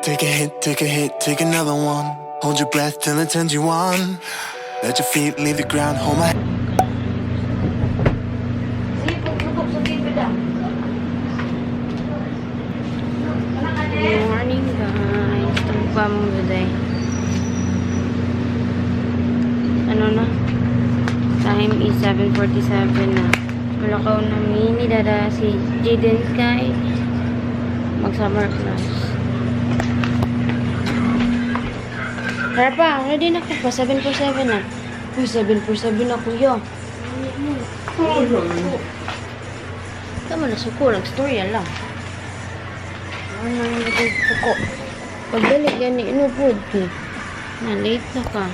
Take a hit, take a hit, take another one. Hold your breath till it turns you on. Let your feet leave the ground, hold my Sige, pagtutok sa TV da. Good morning, guys. Tulog pa mong today. Ano na? Time is 7:47 na. Malakaw na mi ni Dada si Jaden kay mag-summer class. Tara pa, ready na ko pa. 7:47 na. Uy, 7:47 na, kuya. Tama na, suko. Nag-storya lang. Ano nang suko? Pagdali gani, ino po. Na late na ka.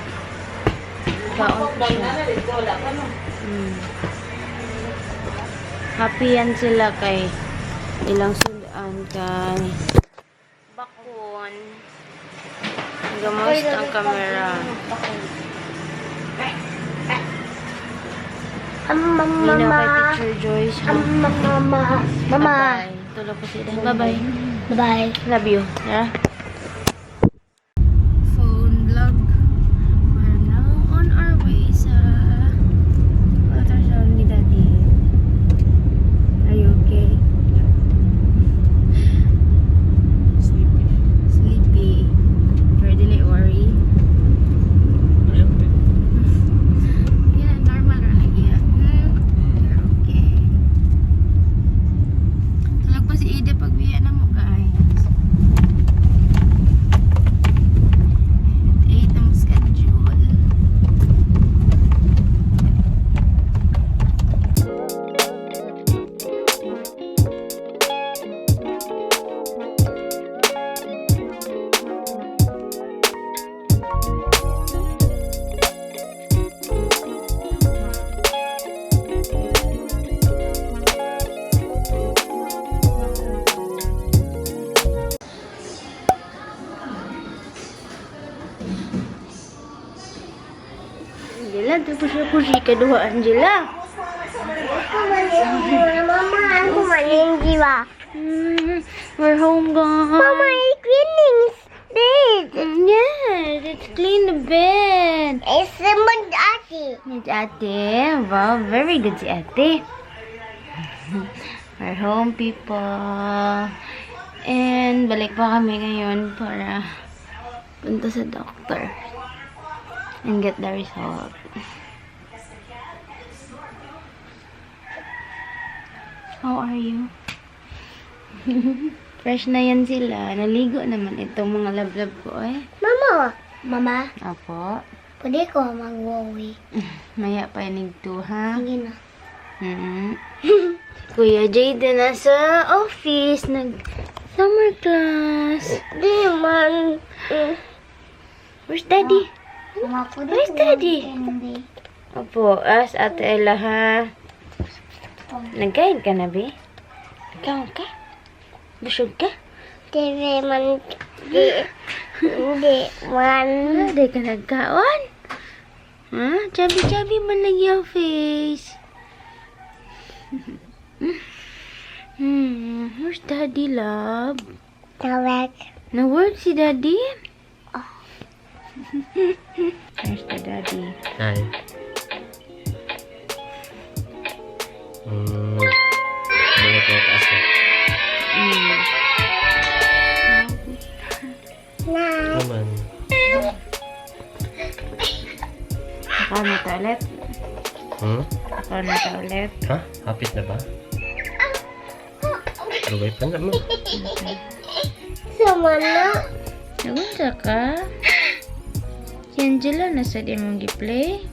Kaon ko siya. Happy yan sila kay ilang sudan kay bakon. Gamost ang camera. Mama, Nina kay Teacher Joyce. Ha? Mama, mama. Bye. Tulog ko sila. Bye-bye. Bye. Love you. Tara. Phone vlog. We're now on our way sa ultrasound ni Daddy. Are you okay? Sleepy. Sleepy. Pero dili worry. A little bit. Yeah, normal ra lagi. You're okay. Tulog pa si Ida pag biya na mo, guys. At 8 ang schedule. Angela, tapos ako si kaduha, Angela. Mama, ako maninjiwa. We're home, guys. Mama, it's cleaning bed. Yes, it's clean the bed. It's someone ate. It's Ate. Wow, very good si Ate. We're home, people. And balik pa kami ngayon para punta sa doctor and get the result. How are you? Fresh na yan sila. Naligo naman itong mga lablab ko eh. Mama, mama, Opo. Pwede ko mag-worry. Maya pa inig to, ha? Sige na. Kuya Jaden nasa office, nag summer class. Di man. Where's Daddy? Mama, pwede Where's ko Daddy? mag-candy. Opo, as Ate Ella, ha? Nagkain ka na, be? Nagkaon ka? Busog ka? Di man. Di. Di man. Hindi ka nagkaon? Ha? Chubby-chubby man lang yung face. Where's Daddy, love? Tawag. Na-work si Daddy? Where's the daddy? Hi. Mga ko taas na. Na. Naman. Ako na toilet. Ako na toilet. Ha? Hapit na ba? Lugay pa na mo. Sama na. Nagunta ka? Si Angela nasa di mong gi-play.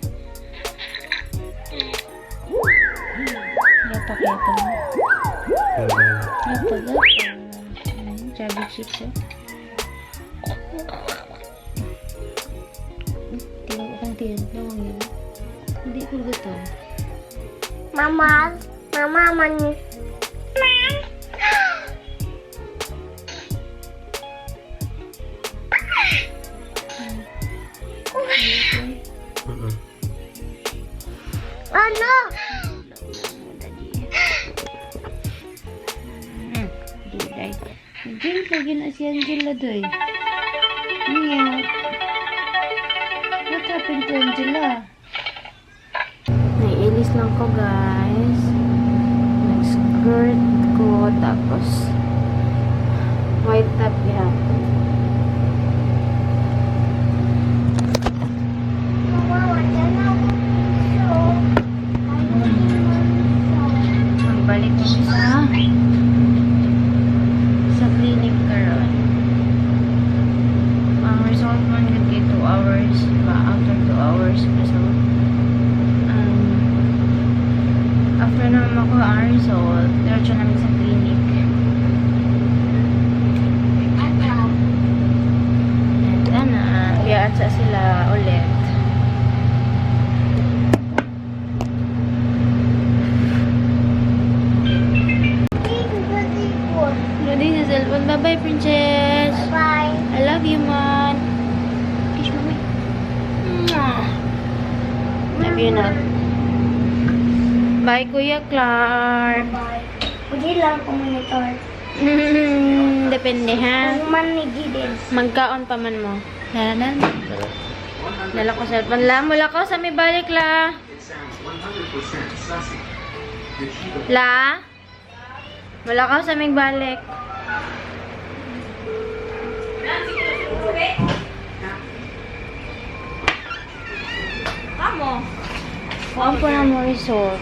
Gapa kaya pa mo. Gapa, gapa. Chubby cheeks oh. Tiyan akong tiyan. Lawang yun. Hindi ko gutom. Mama. Mama man. Oh no! Daddy. Di, day. Drink lagi na si Angela, doy. Niya. What happened to Angela? Naiilis lang ko, guys. Nag-skirt ko, tapos white top gihapon. Mama, wala na ako piso. Magbalik kami sa clinic karon. Ang result man gud kay 2 hours ba, after 2 hours kasi after na makuha ang result, diretso namin sa clinic. And ana, biyaan sa sila ulit. Loading sa cellphone. Bye-bye, princess. Bye. I love you, man. Kiss mommy. Mwah. Love you na. Bye, Kuya Clark. Bye. Pwede lang ko monitor. Depende, ha? Ang man ni Giden. Magkaon pa man mo. Lala na. Tara. Lala ko cellphone. La, mula ko sa may balik, la. La? Wala ka sa aming balik. Kamo. Kuhaan po na mo result.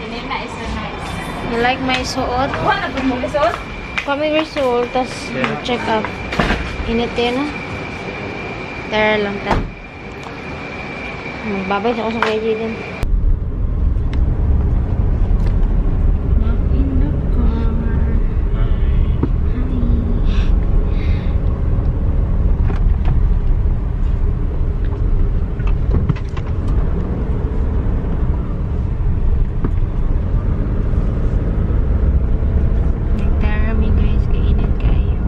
You like my suot? Kuha na po mo result? Kami result, tas check up. Init na. Tara lang ta. Magbabay sa ako sa Kuya Jaden. Back in the car. Hi. Hi. Nagtara mi, guys, kainit kayo.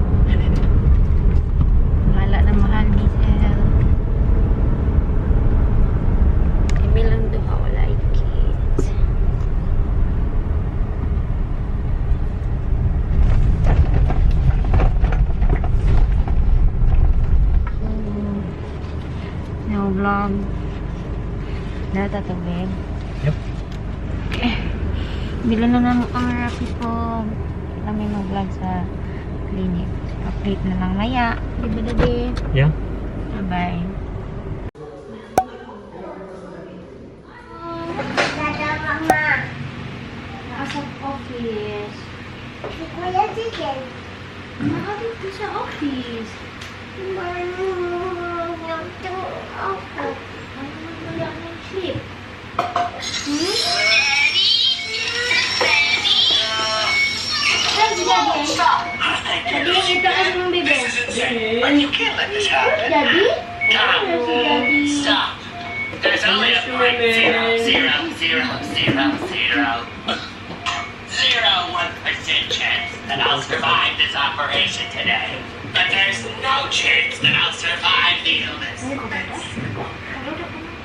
Bahala na mahal diesel. Kami lang duha, wala kids. No vlog. Data tubig. Yep. Okay. Bila na naman camera, people. Kami mag-vlog sa clinic. Update na lang maya. Di ba, Daddy? Yeah. Bye-bye. Dada, Mama. Nasa office. Si Kuya Jaden. Nakadito sa office. Manong ako. Ano man wala ng sleep? Hmm? Ay, si Daddy. Daddy, ito kasi mong bebe. Daddy? Ano si Daddy? Stop. There's only a 0.000000001% chance that I'll survive this operation today. But there's no chance that I'll survive the illness.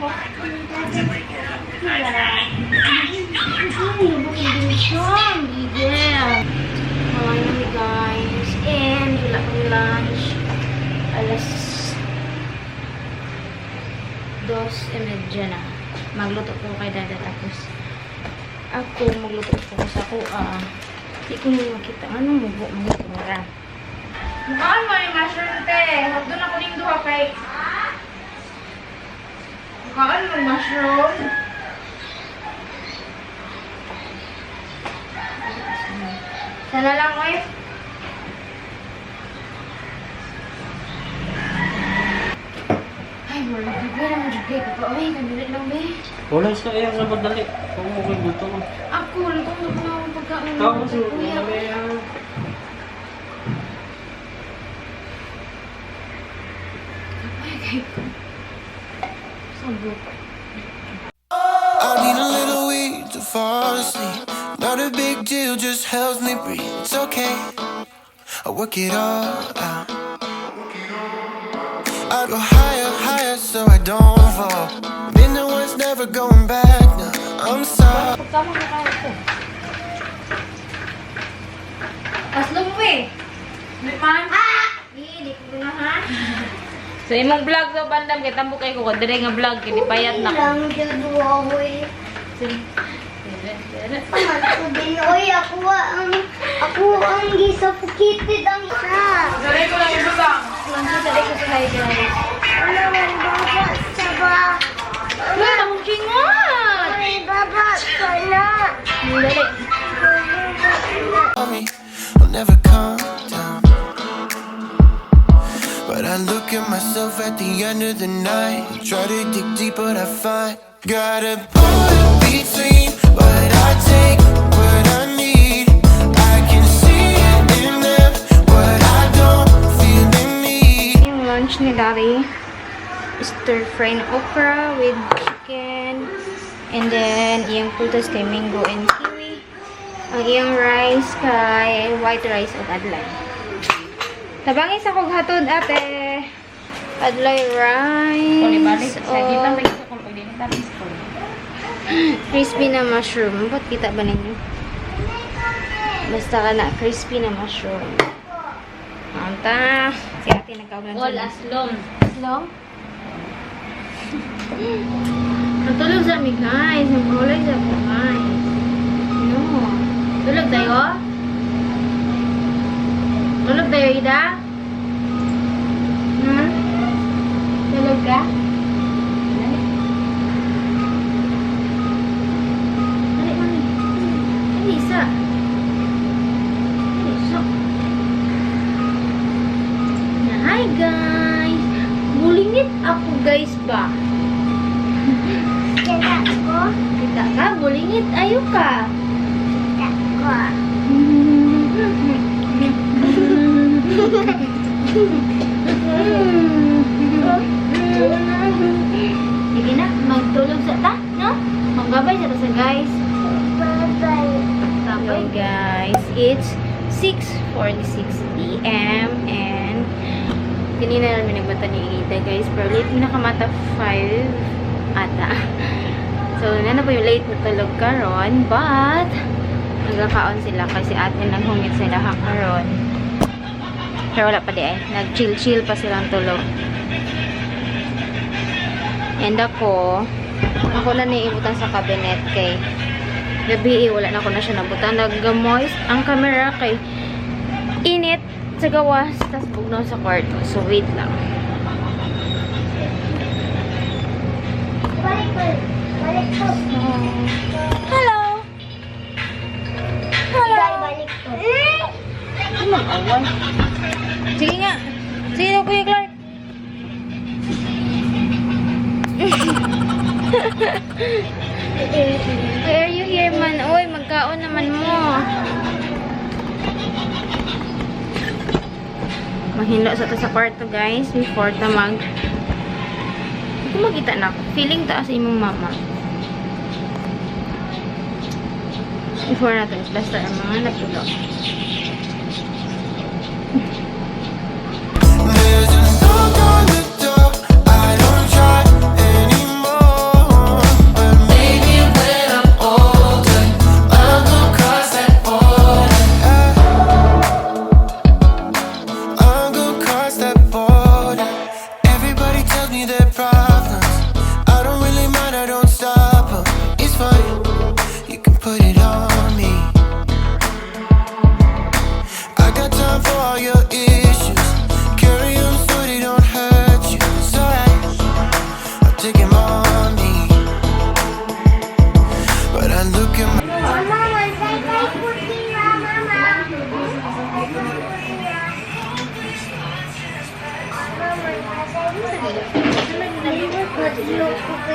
I couldn't possibly get up if I tried. Ay, lubog yung gigil. Wala na guys. And wala kami lunch. 2:30 na. Magluto po kay Dada tapos ako magluto po ko sa kuha. Hindi ko nyo makita. Anong mubo mo kamera? Mukhaan mo ni mushroom te. Huwag doon ako ning duha kay. Mukhaan mo mushroom. Sana lang, oy. Ay, murag gabi na mo jud kay pa oy, kanila lang be. Wala sa iya nga madali. Kung mo ko'y gutom. Ako, lutong na ko na akong pagkaon. Tapos, Kuya. mamaya. Ay, kay ko. Sabot. I need a little weed to fall asleep. Not a big deal, just helps me breathe. It's okay. I work it all out. I go higher, higher, so I don't fall. Been the ones never going back now. I'm sorry. Pagkama na kayo ko. Aslong mo eh. Man. Di ko na ha. Sa imong vlog sa bandam kay tambok kay ko dire nga vlog kini payat na ko. Lang jud ako eh. Matubin, oy, ako ang gisuffocated ang isa. Dali ko lang ibutang. Dali ko sa guys. Ano, may baba sa ba? Wala akong kingat. May baba sa na. Dali. Sorry, I'll never calm down. But I look at myself at the end of the night. Try to dig deep, but I find got a border between what I take, what I need. I can see it in them, what I don't feel in me. Yung lunch ni Daddy, stir fry na okra with chicken. And then, iyang prutas kay mango and kiwi. Ang iyang rice kay white rice ug adlay. Tabangin sa kog hatod, ate. Adlay rice. Sa O kita sa kung pag tapos ko. Crispy na mushroom. Ba't kita ba ninyo? Basta ka na, crispy na mushroom. Anta. Si ate nagkauglan All aslong. Long? Natulog sa mi guys. Nagulay sa ko guys. No. Tulog tayo? Tulog tayo, Ida? Hmm? Tulog ka? Dali. Dali, mami. Dali, isa. Dali, isa. Na, hi guys! Bulingit ako guys ba? Kita ko. Kita ka? Bulingit ayo ka. Kita ko. Sige na, magtulog sa ta, no? Magbabay sa ta sa guys. Bye-bye. Hello guys, it's 6:46 p.m. and kanina namin nagbata ni Ida guys, pero late na nakamata, 5 ata. So, nana po yung late na tulog karon, but nagkakaon sila kasi ate naghungit sila karon. Pero wala pa di eh. Nag-chill-chill pa silang tulog. And ako na niibutan sa cabinet kay gabi eh, wala na ko na siya nabutan. Nag-moist ang camera kay init sa gawas, tas bugnaw sa kwarto. So, wait lang. Balik, balik. Balik ko. Hello! Hello! Balik, balik ko. Ano mag-away? Sige nga. Sige na, Kuya Clark. Why are you here man? Uy, magkaon naman mo. Mahilo sa ta sa kwarto guys before ta mag. Hindi ko makita na ako. Feeling ta sa imong mama. Before natin, basta ang mga natulog. There's a knock on the door. I don't try anymore. But maybe when I'm older, I'll go cross that border. I'll go cross that border. Everybody tells me their problems. I don't really mind, I don't stop 'em. It's fine, you can put it on me. I got time for all your issues. Carry 'em so they don't hurt you. It's alright, I'll take 'em on me. But I look at my Mama, mansay kay puti na, mama. Mama, mansay puti.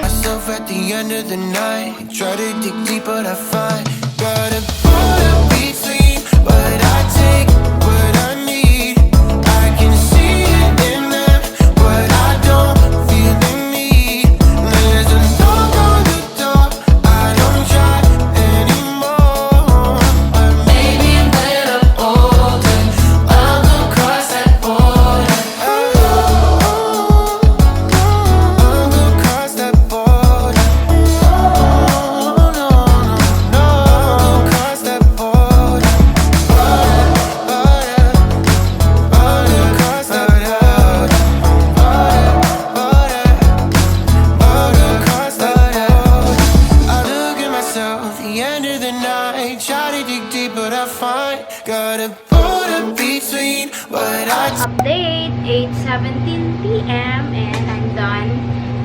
Myself at the end of the night. Try to dig deep, but I find got a border between what I take, what I need. I can see it in them, what I don't feel in me. There's a knock on the door. I don't try anymore. But maybe when I'm older, I'll go cross that border. I'll go cross that border. Oh, no. Got a border between what I Update, 8:17 p.m. and I'm done.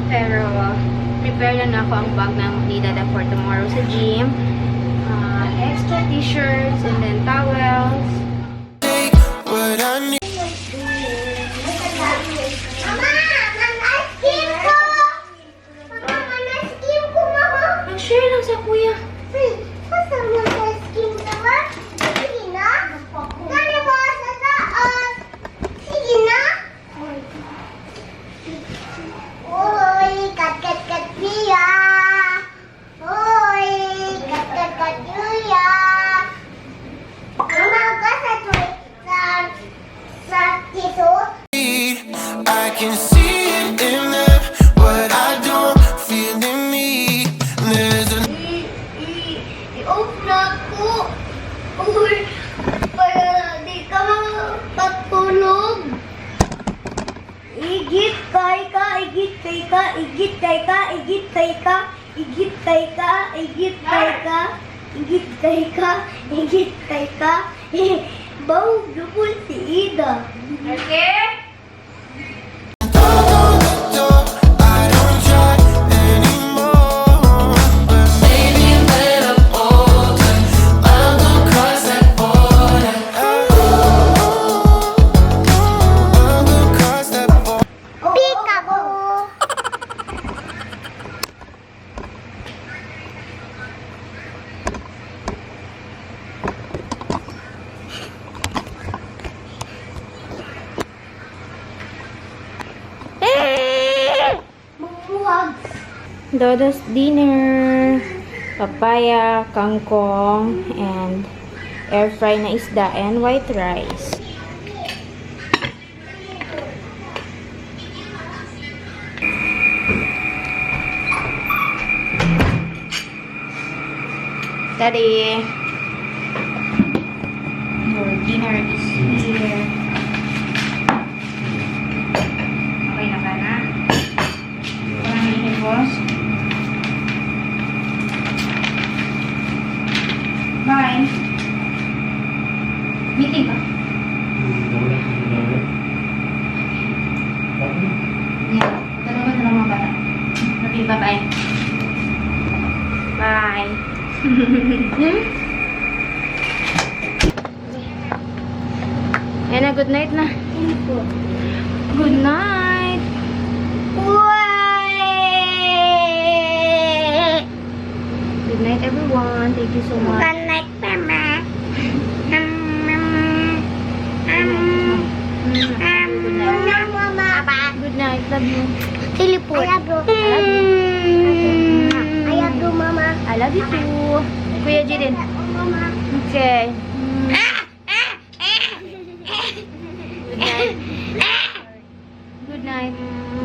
Pero, prepare na nako ang bag ng ni Dada for tomorrow sa gym. Extra t-shirts and then towels. Take what I need. Mama, ang ice cream ko! Mama, ang ice cream ko, Mama! Mag-share lang sa kuya. Basta mo sa ice cream naman. Sige na. Kani ba sa taas? Sige na. Uy, kat kat kat niya. Uy, kat kat kat niya. Mama, ka sa kiso? I can see it in them, what I don't feel in me. There's a I-off na ako. Uy, para di ka makatulog. Igit kay ka, igit kay ka, igit kay ka, igit kay ka, igit kay ka, igit kay ka, igit kay ka, igit kay ka. Bawog gyapon si Ida. Okay? Door. I don't try anymore. But maybe when I'm older, I'll go cross that border. I'll go cross that border. Peekaboo. Bumuhag. Dodo's dinner. Papaya, kangkong, and air fry na isda and white rice. Daddy, your dinner is here. Okay na ka na? Walang hinibos? Bye. Meeting ba? Wala, wala. Yeah. Tulungan na lang mga bata. Okay, bye-bye. Bye. Ayan na, good night na. Good night. Why? Good night, everyone. Thank you so much. Good night, Mama. Good night. Mama. Good night. Love you. Teleport. I love you. I love you, Mama. I love you too. Kuya Jaden. Mama. Okay. Good night. Good night.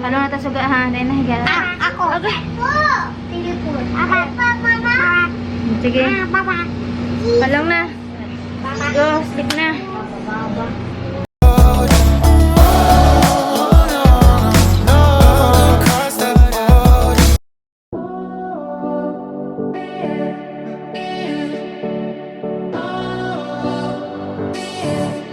Ano na ta suga ha? Dahil nahiga na. Ako. Okay. Teleport. Ako pa, Mama. Sige. Baba. Palong na. Go, sleep na. No, cross that border.